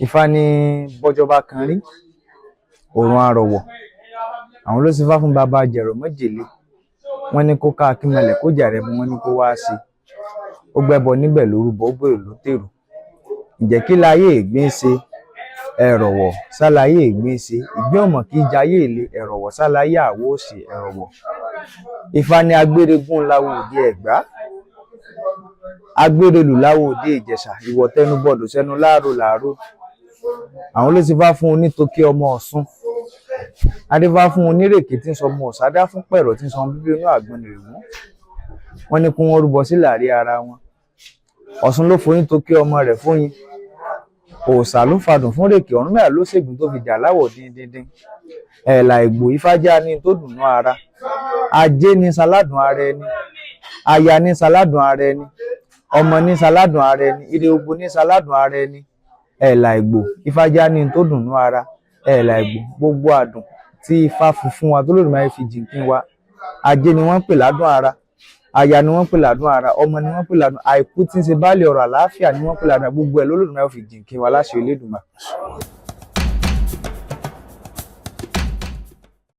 Ifá ní bọ́jọ́ bá kan rí, òòrùn arọ̀wọ̀. Àwọn ló ṣífá fún bàbá jẹ̀rọ̀ mọ́jèlé. Wọ́n ní kó ká akínmọlẹ̀ kó jàre bọ, wọ́n ní kó wá ṣe. Ó gbẹ́bọ níbẹ̀ lórúbọ, ó gbèrò ló tèrò. Ǹjẹ́ kí láyé ìgbín ṣe? Ẹ̀rọ̀wọ̀ sáláyé ìgbín ṣe. Ìgbín ọ̀mọ̀ kì í jayé ìle. Ẹ̀rọ̀wọ̀ sáláyé àwọ̀ òsì ẹ̀rọ̀wọ̀. Ifá ní agbéregún láwo òde Ẹ̀gbá. Agbérelù láwo òde Ìjẹ̀ṣà. Ìwọ̀ tẹnubọdò sẹ́nu láàrò làárò. Àwọn ló ṣífá fún onítòkè ọmọ Ọ̀ṣun. Adífá fún onírèké tí ń sọmọ ọ̀sádá fún pẹ̀rọ̀ tí ń sọmọ bíbí inú àgbọn nìrègún. Wọ́n ní kí wọ́n rúbọ sí làárí ara wọn. Ọ̀ṣun ló foyín tókè ọmọ rẹ̀ fóyin. Òòṣà ló fadùn fún rèké. Ọ̀rúnmìlà ló ṣègùn tó fi jà láwọ̀ díndíndín. Ẹ̀là ìgbò Ifá jẹ́ ní tó dùnú ara. Ajé ní saládùn ara ẹni. Aya ní saládùn ara ẹni. Ọmọ ní saládùn ara ẹni. Ire ogun ní saládùn ara ẹni. Ẹ̀là ìgbò Ifá jẹ́ ní tó dùnú ara. Ẹ̀là ìgbò, gbogbo àdùn tí Ifá fi fún wa tó Olódùmarè fi jìnkín wa. Ajé ni wọ́n ń pè ládùn ara. Aya ni wọ́n ń pè ládùn ara. Ọmọ ni wọ́n ń pè ládùn. Àìkú tí ń ṣe baálé ọrọ̀, àlàáfíà ni wọ́n ń pè ládùn. Gbogbo ẹ̀ lÓlódùmarè fi jìnkín wa láṣẹ Elédùmarè.